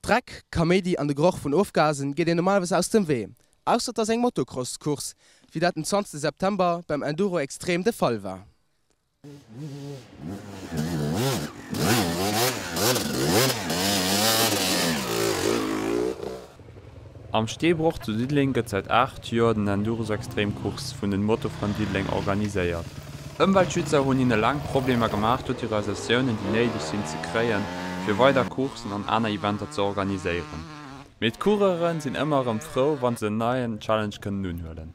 Dreck, Kaméidi an de Geroch vun Ofgasen geet een normalerweis aus dem Wee, ausser et ass eng Motocross-Course, wéi dat den 20 September beim Enduro Extrem de Fall war. Am Steebroch zu Diddeleng gëtt säit 8 Joer den Enduros Extrem Course vun den Motofrënn Diddeleng organiséiert. Ëmweltschützer hunn hinne laang Problemer gemaach d'Autorisatiounen déi néideg sinn ze kréien fir weider Coursen an aner Eventer ze organiséieren. Mee d'Coureuren sinn ëmmer erëm frou wann se en neien Challenge kënnen unhuelen.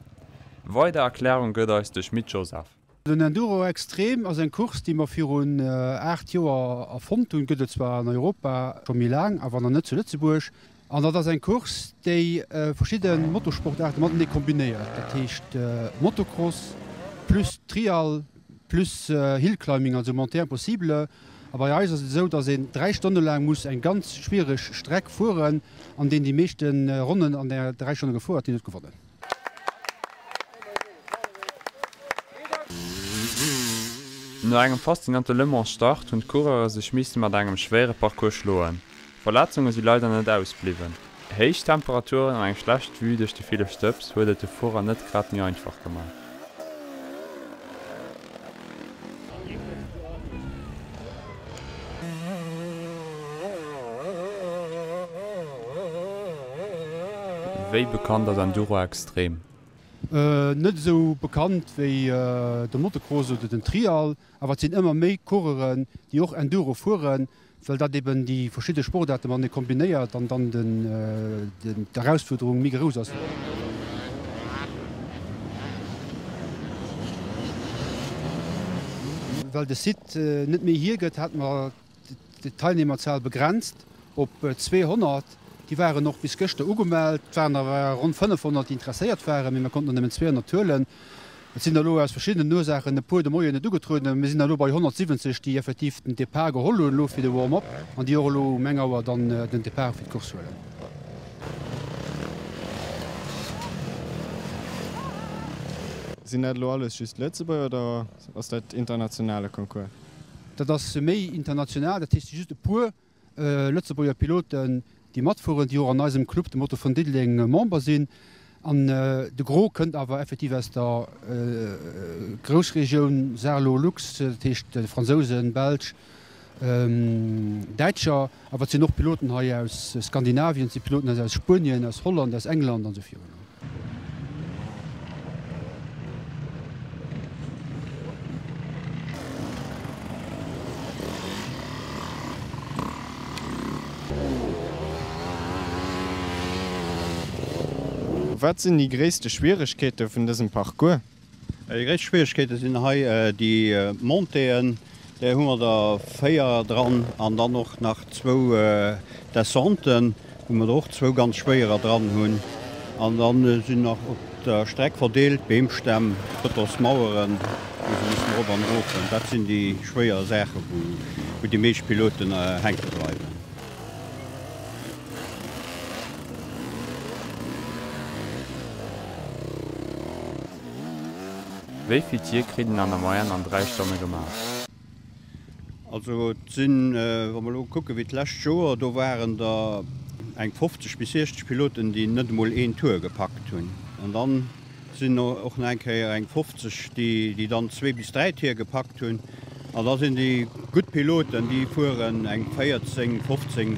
Weider Erklärung gëtt eis de Schmit Joseph. Den Enduro Extrem ass eng Course, déi mer virun 8 Joer erfonnt hunn. Gëtt et zwar an Europa scho méi laang, awer nach net zu Lëtzebuerg. An dat ass eng Course, déi verschidde Motorsportaarte matenee kombinéiert. Dat heescht Motocross plus Trial plus Hillclimbing, also Montée impossible. A bei eis ass et esou, datt een 3 Stonne laang muss eng ganz schwiereg Streck fueren an deen déi meeschte Ronnen an där 3 Stonne gefuer huet, deen huet gewonnen. No engem faszinante Le Mans Start hunn d'Coureure sech misse mat engem schwéiere Parcours schloen. Verletzunge si leider net ausbliwwen. Héich Temperaturen an eng schlecht Vue duerch de ville Stëbs huet et de Fuerer net grad méi einfach gemaach. Wéi bekannt ass Enduro Extrem? Net esou bekannt wéi de Motocross oder den Trial, awer et sinn ëmmer méi Coureuren, déi och Enduro fueren, well dat eben déi verschidde Sportaarte matenee kombinéiert an dann d'Erausfuerderung méi grouss ass. Well de Site net méi hiergëtt, hate mer d'Teilnehmerzahl begrenzt op 200. Déi waren och bis gëschter ugemellt. Et waren der ronn 500, déi interesséiert waren, mee mer konnten der nëmmen 200 huelen. Et sinn der elo aus verschiddenen Ursaachen e puer de Moien net ugetrueden. Mir sinn elo bei 170, déi effektiv den Depart geholl hunn elo fir de Warm-up an déi och elo um eng Auer dann den Depart fir d'Course huelen. Sinn dat elo alles just Lëtzebuerger oder ass dat internationale Concours? Dat ass méi international, dat heescht, et si just e puer Lëtzebuerger Piloten, déi matfueren, déi och an eisem Club, dem Moto vun Diddeleng, Member sinn. An de Gros kënnt awer effektiv aus der Groussregioun Saar-Lor-Lux, dat heescht Fransousen, Belsch, Däitscher. Awer et sinn och Piloten hei aus Skandinavien, et si Piloten aus Spuenien, aus Holland, aus England an esou virun. Wat sinn déi gréisste Schwieregkeete vun dësem Parcours? Déi gréisst Schwieregkeete sinn hei déi Montéeën, där hu mer der 4 dran an dann och nach zwou Descenten, wou mer der och zwou ganz schwéierer dran hunn. An da sinn nach op der Streck verdeelt Beemstämm, Betonsmaueren, wou se mussen erop an erof. Dat sinn déi schwéier Saache wou déi meescht Piloten hänke bleiwen. Wéi vill Tier kritt een an der Moyenne an 3 Stonne gemaach? Also et sinn, wa mer elo kucke wéi d'lescht Joer, do waren der eng 50 bis 60 Piloten, déi net emol een Tour gepackt hunn. An dann sinn och nach eng Kéier eng 50, déi dann zwee bis dräi Tier gepackt hunn. An da sinn déi gutt Piloten, déi fueren eng 14, 15,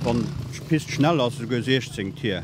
wann d'Pist schnell ass, esouguer 16 Tier.